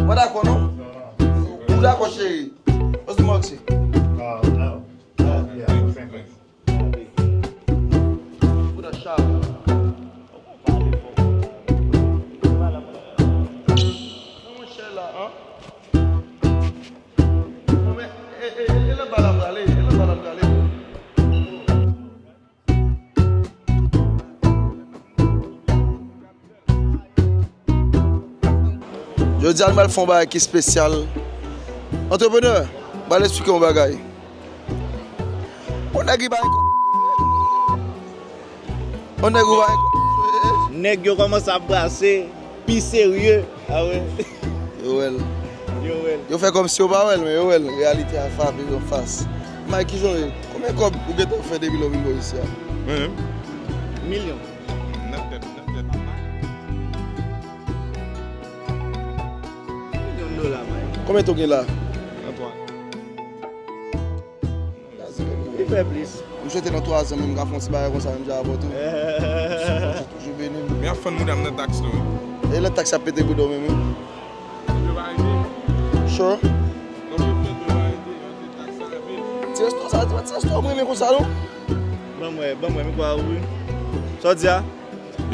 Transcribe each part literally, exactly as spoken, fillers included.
Mwen dakò, non? Ou dakò, cheri? What's the monkey? Ou nan chal. Ou pale fò. Nan mwen chè la, an. Bon, men, e, e, e, e nan ba l ap prale, e nan ba l ap prale. Jodi a, nou pral fè yon bagay ki espesyal. Antreprenè, m pral eksplike yon bagay. Yon nèg ki bay kòb. Yon nèg ou bay kòb. Nèg yo kòmanse ap brase pi serye. A wi. Yo wè l. Yo wè l. Yo fè kòmsi yo pa wè l, men yo wè l. Reyalite a frape yo anfas. Mike, kijan w ye? Konbyen kòb ou gentan fè depi lè w vin bò isi a? Mwen menm? Milyon. Nan tèt, nan tèt. Milyon dola, Mike. Konbyen tan w gen la? Nan twa. Li fè plis. M swete nan twa zan menm m ka fè yon ti bagay konsa menm jan avè w tou. Bondye toujou beni m. Men y ap fann bouda m nan taks la wi. E lè taks ap pete bouda w menm wi. Yo pa rete. Sure. Kòm yo fè yo pa rete, yo te taks la anpil. Ti resto sa, ti resto m renmen konsa non. Ban m wè, ban m wè mikwo a ouvri. Sa w di a?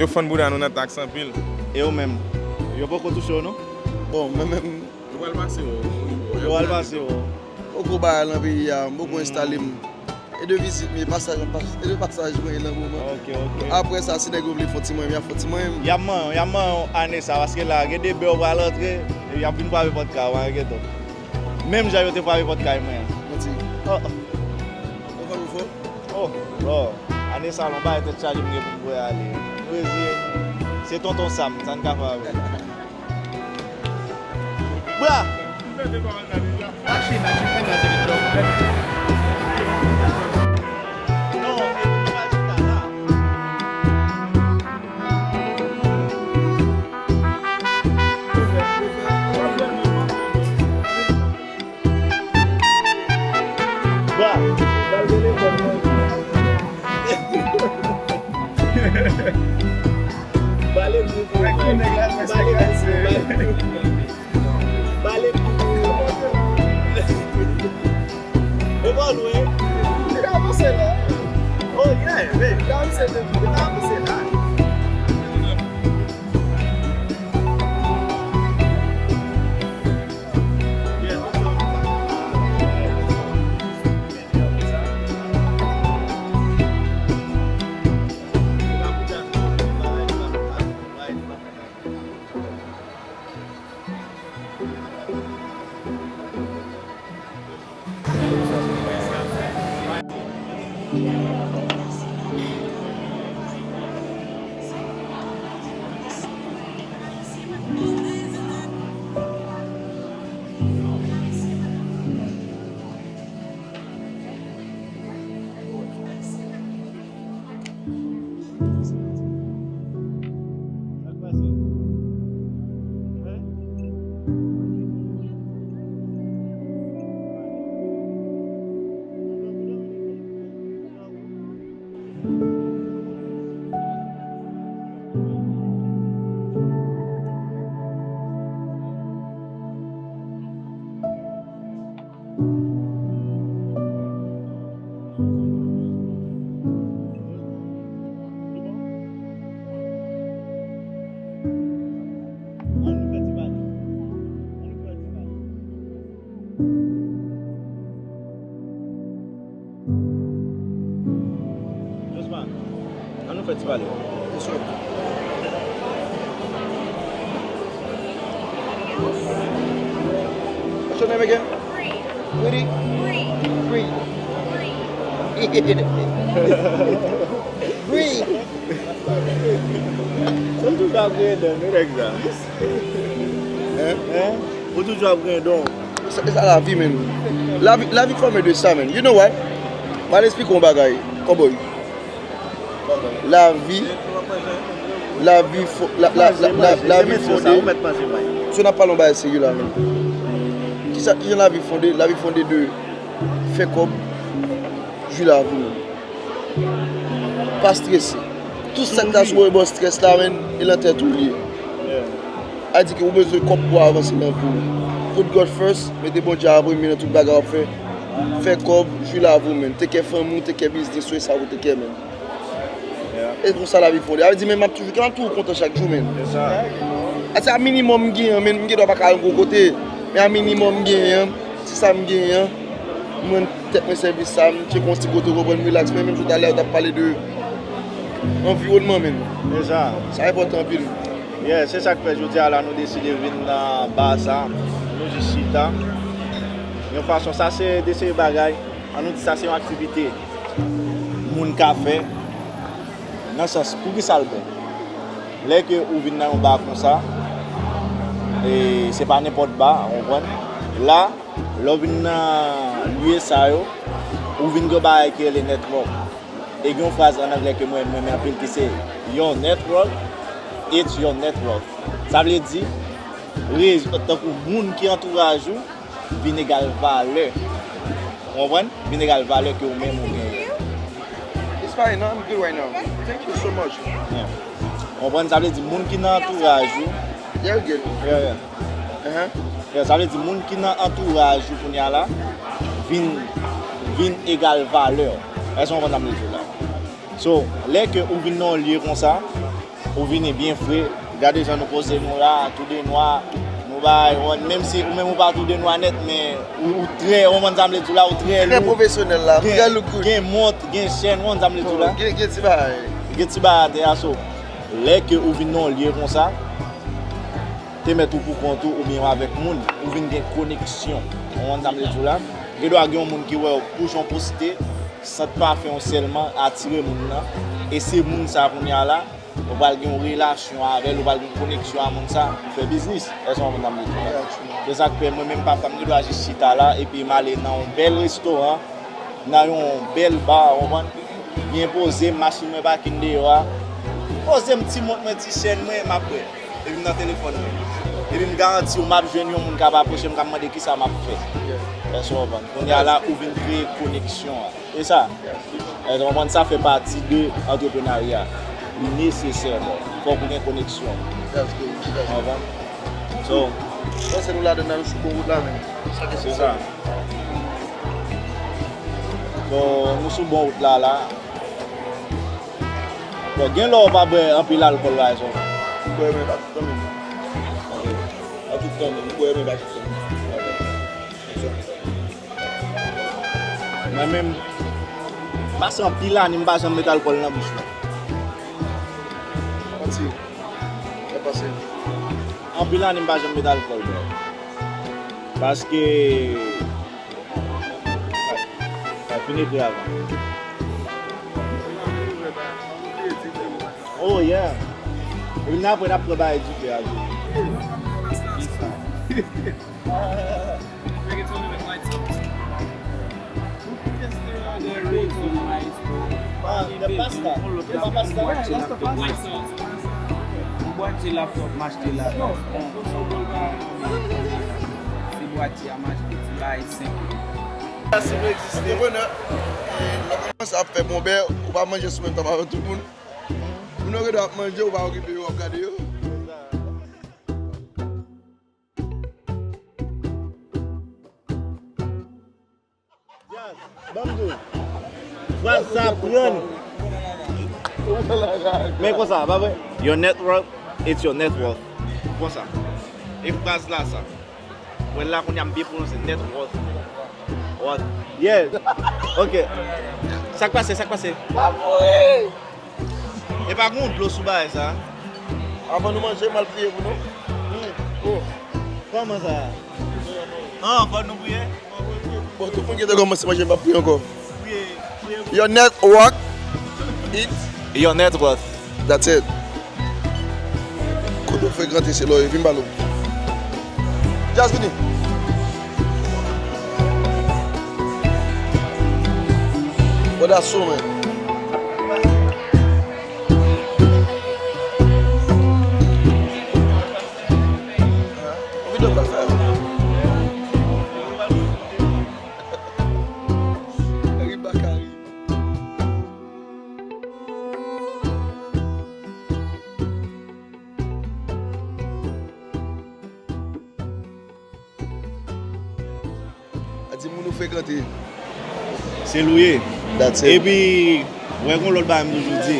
Yo fann bouda nou nan taks anpil. E ou menm? Yo poko touche w non? Bon, mwen menm. Yo pral pase w. Yo pral pase w. Poko bagay nan peyi a, m poko enstale m. E de vizit m ye, pasaj, e de pasaj mwen ye nan moman. Ok, ok. Apre sa, si nèg yo vle fè ti manyen m, y ap fè ti manyen m. Y ap manyen w, y ap manyen w ane sa, paske la, gen de bè w pral antre, epi y ap vin frape pòt kay ou, pa enkyete w. Menm jan yo te frape pòt kay mwen an. Manti. Oh, oh. Ou fè ou fò? Oh, bro. Ane sa, yon bagay tèt chaje m gen pou m voye ale. Nou reziye. Se tonton Sam, sa n ka fè avè l? Bra! Action, action, fè gaz vit, bro. Non, pa chita la. Bra! Pale pou ou. Pale pou ou. Pale pou ou. Ou pa lwen. Li ka avanse la. Oh, yeah, baby. Li ka avanse la. Joshua, ann nou fè ti pale. Yes, sir. What's your name again? Bree. Bree. Bree. Bree. Sa toujou ap gen dan nou nèg sa. Hein? Hein? Ou toujou ap gen don. Sa, sa lavi, men. Lavi, lavi fòme de sa, men. You know what? M al eksplike w yon bagay, cowboy. Lavi, lavi fo-, la, la, la, la, lavi fonde. Si n ap pale yon bagay serye la, men. Kisa, kijan lavi fonde? Lavi fonde de fè kòb, jwi lavi, men. Pa strese. Tout sa k ta sipoze ba w strès la, men, e nan tèt ou li ye. A di ke ou bezwen kòb pou avanse nan vi w. Put God first, mete Bondye a premye nan tout bagay w ap fè. Fè kòb, jwi lavi w, man. Take care fanmi w, take care biznis ou, e sa pou take care, man. E konsa lavi fondé. A vle di, men m ap toujou, m ap toujou kontan chak jou, men. Se sa. A, se a minimòm m genyen an, men m gen dwa pa ka al gwo kote. Men a minimòm m genyen an, se sa m genyen an. M rann tèt mwen sèvis sa, m tcheke yon ti kote, w konprann, m rilaks. Men menm jan talè, w t ap pale de anviwònman, men. Se sa. Sa enpòtan anpil. Yeah, se sa k fè jodi a la, nou deside vin nan ba sa. Nou jis chita. Yon fason, sa se de seri bagay. An nou di sa se yon aktivite moun ka fè nan sans poukisa l bon. Lè ke ou vin nan yon ba konsa, e se pa nenpòt ba, ou konprann? La, lè w vin nan lye sa yo, ou vin gen yon bagay ki rele network. E gen yon fraz an anglè ke mwen, mwen renmen anpil ki se, "Your network, it's your net worth." Sa vle di, rezo, tankou moun ki antouraj ou, vin egal valè. Ou konprann? Vin egal valè ke ou menm ou genyen. It's fine, no, I'm good right now. Thank you so much. Yeah. Ou konprann? Sa vle di moun ki nan antouraj ou. Yeah, we good. Yeah, yeah. Uh-huh. Yeah, sa vle di moun ki nan antouraj ou kounye a la vin, vin egal valè. Èske ou konprann sa m vle di la? So, lè ke ou vin nan yon lye konsa, ou vini byen fre. Gade jan nou poze nou la, tou de nwa, nou bay, ou konprann, menm si ou menm ou pa tou de nwa nèt, men ou, ou trè, ou konprann sa m vle di w la, ou trè lou. Trè pwofesyonèl la, trè look good. Gen mont, gen chèn, ou konprann sa m vle di w la. Gen, gen ti bagay. Gen ti bagay atè a, so, lè ke ou vin nan yon lye konsa, te mèt ou pou kont ou oubyen avèk moun, ou vin gen koneksyon. Ou konprann sa m vle di w la. Gen dwa gen yon moun ki wè w pou jan w poste, sant pafen w sèlman atire moun nan. E se moun sa kounye a la, ou pral gen yon relasyon avè l, ou pral gen koneksyon a moun sa pou fè biznis. Èske w konprann sa m vle di w la? Se sa k fè mwen menm pafwa m gen dwa jis chita la epi m ale nan yon bèl restoran, nan yon bèl ba, ou konprann? Byen poze, machin mwen pakin deyò a. Poze m ti mont mwen, ti chèn mwen, m ap bwè. Epi m nan telefòn mwen. Epi m garanti w, m ap jwenn yon moun k ap apwoche m, k ap mande kisa m ap fè. Èske w konprann? Kounye a la, ou vin kreye koneksyon an. E sa, èske w konprann? Sa fè pati de antreprenarya. Li nesesè, bro. Fòk ou gen koneksyon. Ou konprann? So, panse nou ladan nan, nou sou bon wout la, men. Se sa. Bon, nou sou bon wout la, la. Bon, gen lè w pa bwè anpil alkòl, pa egzanp. M bwè, men pa tout tan, men. Ok. Pa tout tan, men. M bwè, men pa tout tan. Ok. Mwen menm, pase anpil ane, m pa janm met alkòl nan bouch mwen. Manti. Sa pase. Anpil ane, m pa janm met alkòl, bro. Paske Sa fini pre avan. Oh, yeah. Epi n apre n ap pran bagay dife a tou. Ah, the pasta. Se pa pasta. White sauce. M bwè ti laptop, m achte la. Se bwati a m achte ti bay senk. Antreprenè, lè w kòmanse ap fè bonbè, ou pa manje sou menm tab avèk tout moun. Moun yo gen dwa ap manje, ou pa okipe yo, w ap gade yo. Ban m di w. Fraz sa pran. Men konsa, pa vre? Your net worth, it's your net worth. Konsa. E fraz la sa. Wè la kounye a m byen pwononse net worth. Worth. Yeah. Ok. Sa k pase, sa k pase? E pa gen yon dlo sou bagay sa? Avan nou manje, m al priye pou nou. Hmm. Oh. Kòman sa? Ah, fò nou priye? Bon, tout moun ki te kòmanse manje, m ap priye ankò. Priye, priye pou Your net worth, it's your net worth. That's it. Kote w frekante, se la w ye. Vin pale w. Jazz vini. What I saw, man. Yon videyo m pral fè. Riba Kari. Timoun ou frekante. Se l ou ye. That's it. Epi, wè, gon lòt bagay m toujou di.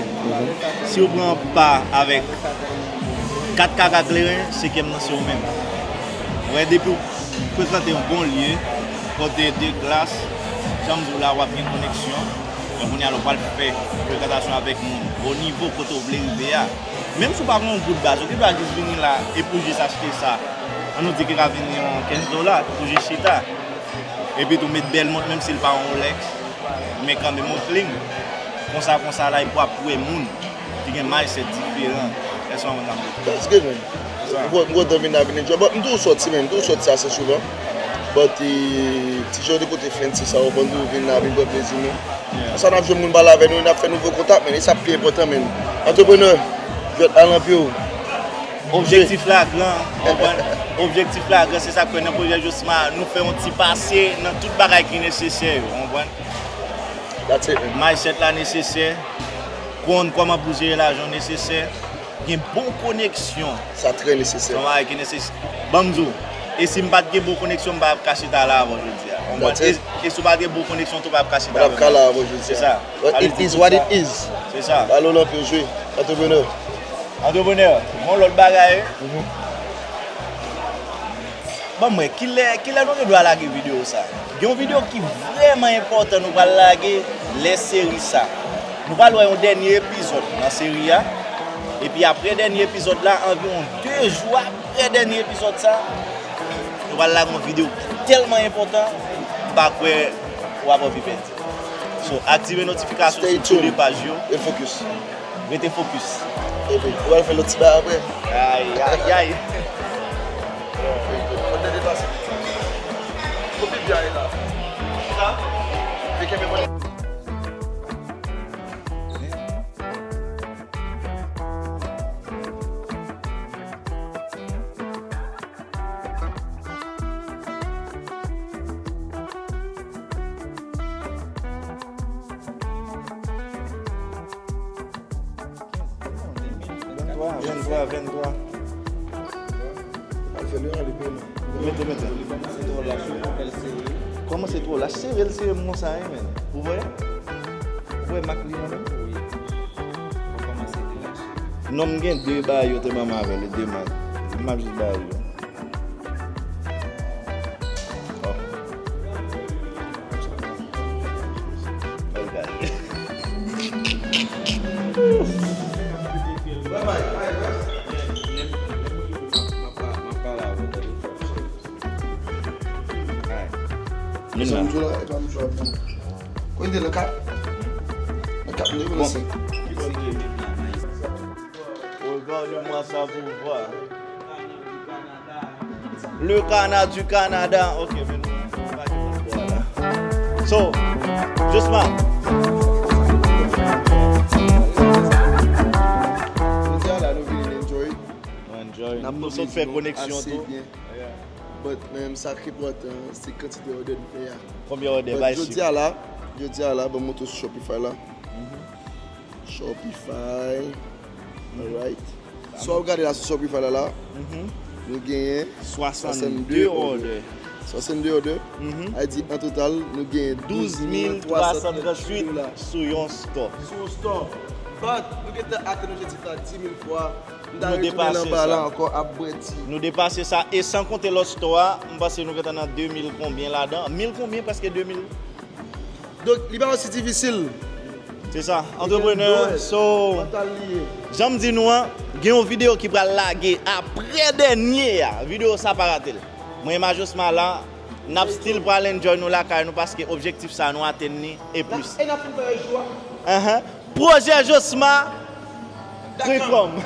Si w pran pa avèk kat kaka kleren, senkyèm nan se ou menm. Wè, depi w frekante yon bon lye, kote de klas, jan m di w la, w ap gen koneksyon. Donk, kounye a la, w pral fè frekantasyon avèk moun o nivo kote w vle rive a. Menm si w pa gen yon bout baz, ou gen dwa jis vini la e pou jis achte sa. An nou di ke ka vin yon kenz dola pou jis chita. Epi tou met bèl mont, menm si l pa yon Rolex, men kanmenm yon kling. Konsa, konsa la, epi w ap wè moun ki gen mindset diferan. Èske w konprann sa m di? That's good, man. M kontan vin la vin enjoy. But m toujou sòti, man. M toujou sòti ase souvan. But, eh, ti jan de kote fancy sa, w konprann, toujou vin la vin pran plezi nou. Sa n ap jwenn moun pale avè nou, n ap fè nouvo kontak, men e sa k pi enpòtan, men. Antreprenè, jwèt al nan pye w. Objektif la gran, w konprann? Objektif la gran, se sa k fè nan pwojè Josma, nou fè yon ti pase nan tout bagay ki nesesè yo, w konprann? That's it, man. Mindset la nesesè, konn kòman pou jere lajan w nesesè. Gen bon koneksyon. Sa trè nesesè. Se yon bagay ki nesesè. Ban m di w, e si m pa t gen bon koneksyon, m pa t ap ka chita la avè w jodi a. Konprann? E, e si w pa t gen bon koneksyon tou, w pa t ap ka chita avè m la. M pa t ap ka la avè w jodi a. Se sa. But it is what it is. Se sa. Bal ou lan pye w jwe. Antreprenè. Antreprenè, yon lòt bagay. Ban m wè, kilè, kilè nou gen dwa lage videyo sa? Gen yon videyo ki vrèman enpòtan nou pral lage lè seri sa. Nou pral wè yon dènye epizòd nan seri a. Epi apre dènye epizòd la, anviwon de jou apre dènye epizòd sa, nou pral lage yon videyo ki tèlman enpòtan, m pa kwè w ap anvi pèdi. So, aktive notifikasyon sou tou de paj yo. Stay tuned. E focus. Rete fokis. Epi, ou pral fè lòt ti bagay apre. Ay, ay, ay. Kote de pase? Kote bya ye la? Sa? Vin kenbe mwen. Venntwa, venntwa, venntwa. Al fè li, li peye non. Mete, mete. Kòman se twò lach? Sere l, sere m konsa, wi, men. Ou wè? Ou wè mak li an menm? Non, m gen de bagay yo te ban m avè l, de mak. M ap jis ba yo. Oh. Bèl bagay. Kote l kat? Nan kat, li relanse. Regarde-moi ça pour voir. Le Canada du Canada. Ok, men nou, nou pa gen pòt la. So, Josma. Jodi a la, nou vin enjoy. Nou enjoy. Nou sot fè koneksyon tou. But, men, sa ki enpòtan, se kantite òdè nou fè a. Konbyen òdè? But jodi a la, jodi a la, ban m montre sou Shopify la. Shopify. Alright. So, w ap gade la sou Shopify la, la. Nou genyen swasannde òdè. Swasannde òdè. A di, an total, nou genyen douz mil twa san tranntuit dola sou yon store. Sou yon store. But, nou gentan atenn objektif la dis mil fwa. M ta retounen nan ba la ankò ap bwè ti. Nou depase sa. E san konte lòt store a, m panse nou gentan nan de mil konbyen ladan. Mil konbyen? Prèske de mil. Donk, li pa osi difisil. Se sa. Antreprenè, so, jan m di nou an, gen yon videyo ki pral lage apre dènye a. Videyo sa pa rate l. Mwen, Majosma la, n ap still pral enjoy nou lakay nou paske objektif sa nou atenn li e plis. E n ap fin fè jou a. Pwojè Josma, Tricom.